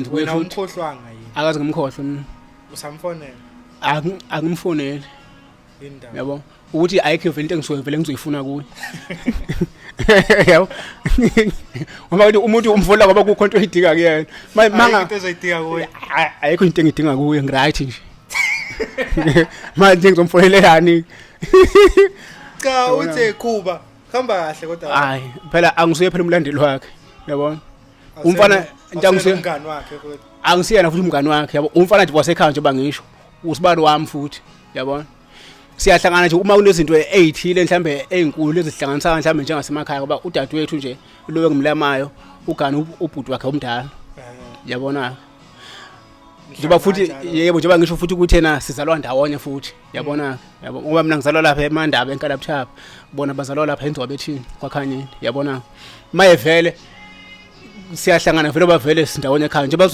Kuye Wena futhi. Umkhohlwanga yini? Akaze ngimkhohlwe mina. Usamfonela? Angimfoneli. Indaba. Yabo, ukuthi ayikho vele into engisuke vele ngizoyifuna kuye, yabo, ngoba ukuthi umuntu umfonela ngoba kukho into oyidinga kuyena. Manga into ezoyidinga kuye. Ayikho into engidinga kuye, ngiright nje. Manje ngizomfonelelani? Cha, uthe khuba hamba kahle kodwa. Hayi phela, angisuye phela umlandeli wakhe, yabona, umfana into umngani wakhe futhi. Angisiyena futhi umngani wakhe, yabo. Umfana nje wasekhaya, njengoba ngisho, usibali wami futhi, yabona. Siyahlangana nje uma kunezinto ezithile mhlambe ezinkulu ezihlanganisa, mhlambe njengasemakhaya, ngoba udadewethu nje lo engimlamayo ugana ubhuti wakhe omdala, yabona. Njengoba futhi, yebo, njengoba ngisho futhi ukuthi yena sizalwa ndawonye futhi, yabona, yabo, ngoba mina ngizalwa lapha eMandaba eNkalabuthaba, bona bazalwa lapha eNzwabethini kwaKhanyeni, yabona. Maye vele siyahlangana vele, bavele sindawonye ekhaya njengoba.